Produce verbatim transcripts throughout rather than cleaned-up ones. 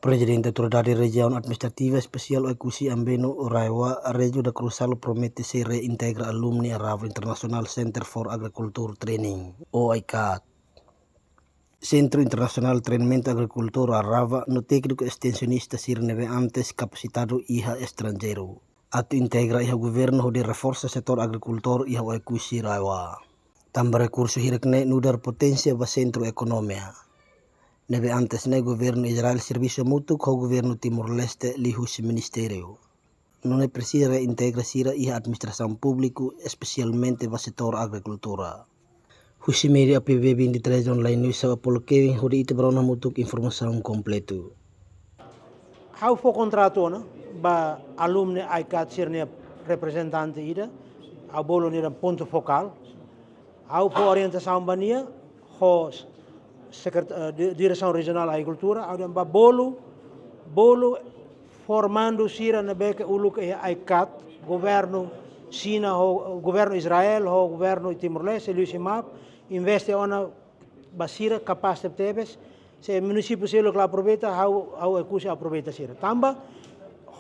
Prezidente Autoridade Rejiaun Administrativa Espesiál Oekusi Ambeno, RAEOA, Régio da Cruz Salo, promete sei reintegra alumni Arava International Center for Agriculture Training, ou AICAT. Sentru Internasionál Treinamentu Agrikultór Arava no tékniku estensionista sira ne'ebé antes kapasitadu iha estranjeiru, atu integra iha governu hodi reforsa setór agrikultór iha Oekusi, RAEOA. Tanba rekursu hirak ne'e nu'udar poténsia ba sentru ekonomia ne'ebé antes ne'e governu Israel servisu hamutuk ho governu Timor-Leste liuhusi ministériu. Nune'e presiza reintegra sira iha administrasaun públiku, espesialmente ba setór agrikultura. Husi média A P B vinte e três Online News, ha'u Apollo Kevin, hodi ita bele rona hamutuk informasaun kompletu. Ha'u fó kontratu ona ba alumni AICAT sira-nia reprezentante ida, ha'u bolu nia pontu fokál. Ha'u fó orientasaun ba nia ho sekret-, eh, di-, Diresaun Rejionál Agrikultura, ha'u dehan ba bolu, bolu formandu sira ne'ebé ke uluk iha AICAT, governu Xina ho governu Israel ho governu Timor-Leste, liuhusi MAP, investe ona ba sira kapás tebetebes, se munisípiu seluk la aproveita, ha'u, ha'u Oekusi aproveita sira. Tanba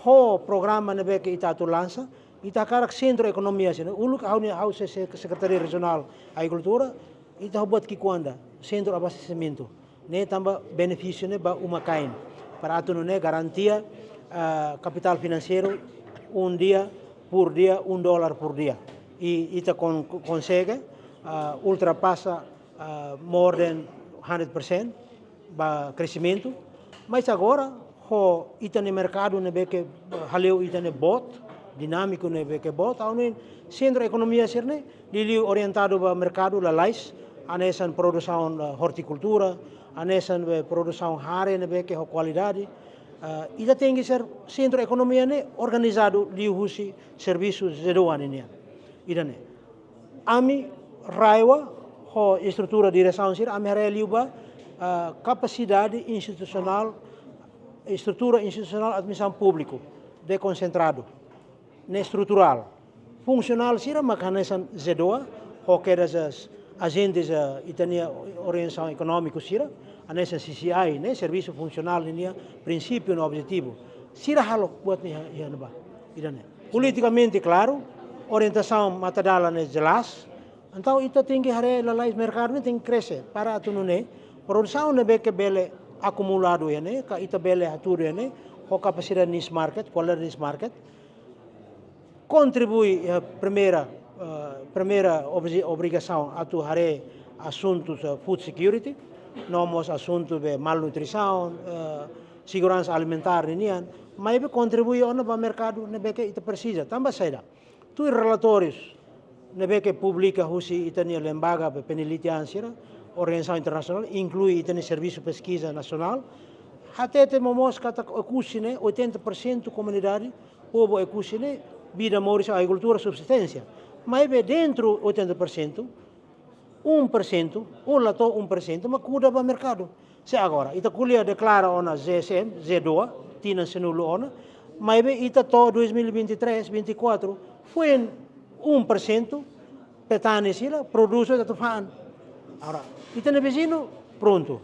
ho programa ne'ebé ke ita atu lansa, ita hakarak sentru ekonomia sira. Uluk ha'u-nia, ha'u se-, se-, Sekretaria Rejionál Agrikultura, ita buat ki'ikoan ida, sentru abastesimentu. Ne'e tanba benefísiu ne'e ba uma-kain. Para atu nune'e garantia, ah, kapitál finanseiru, um dia por dia, um dólar por dia. I ita kon-, konsege, ah, ultrapasa, ah, more than hundred percent ba kresimentu. Mas agora, ho ita-nia merkadu ne'ebé ke, ah, hale'u ita-nia boot, dinámiku ne'ebé ke boot, ha'u hanoin sentru ekonomia sira-ne'e, liuliu orientadu ba merkadu lalais, hanesan produsaun, ah, ortikultura, hanesan be produsaun hare ne'ebé ke ho kualidade. Ah, ita tenke ser sentru ekonomia ne'e organizadu liuhusi servisu ZEEDOA nian. Ida-ne'e. Ami RAEOA ho estrutura diresaun sira, ami haree liu ba, ah, kapasidade institusionál, estrutura institusionál administrasaun públiku dekonsentradu, ne'e estruturál. Funsionál sira mak hanesan ZEEDOA, ho kedas as ajentes, ah, ita-nia organizasaun ekonómiku sira, hanesan CCI, ne'e servisu funsionál ninia prinsípiu no objetivu. Sira halo buat ne'e iha, iha ne'ebá. Ida-ne'e. Politikamente klaru, orientasaun matadalan ne'e jelas. Entaun ita tenke haree lalais merkadu ne'e tenke krese para atu nune'e produsaun ne'ebé ke bele akumuladu iha ne'e, ka ita bele hatudu iha ne'e, ho kapasidade niche market, kualidade niche market. Kontribui, eh, primeira, eh, primeira obri-, obrigasaun atu haree asuntus, eh, food security, no mós asuntu be malnutrisaun, eh, seguransa alimentár ninian, maibé kontribui ona ba merkadu ne'ebé ke ita presiza, tanba saida. Tuir relatórius ne'ebé ke publika husi ita-nia lembaga be penelitian sira, organizasaun internasionál, inklui ita-nia Servisu Peskiza Nasionál, hatete momoos katak Oekusi ne'e, oitenta por cento komunidade povu Oekusi ne'e vida moris agrikultura subsisténsia. Maibé dentru oitenta por cento, um por cento, ou la to'o um por cento, mak kuda ba merkadu. Se agora, ita ko'alia deklara ona ZEESM, ZEEDOA, tinan sanulu ona, maibé ita to'o dois mil e vinte e três, vinte e quatro, foin um por cento, petani sira, produz ita atu fa'an. Agora, ita-nia viziñu, prontu.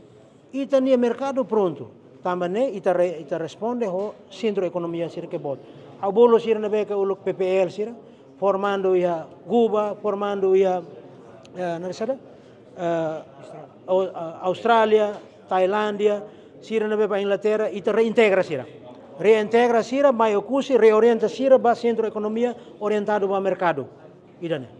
Ita-nia merkadu prontu. Tanba ne'e ita re-, ita responde ho sentru ekonomia sira ke boot. Ha'u bolu sira ne'ebé ke uluk PPL sira, formandu iha Kuba, formandu iha, eh, naran saida? Eh, Au-, eh, Austrália, Tailándia, sira ne'ebé ba Inglaterra, ita reintegra sira. Reintegra sira, mai Oekusi, reorienta sira ba sentru ekonomia orientadu ba merkadu. Ida-ne'e.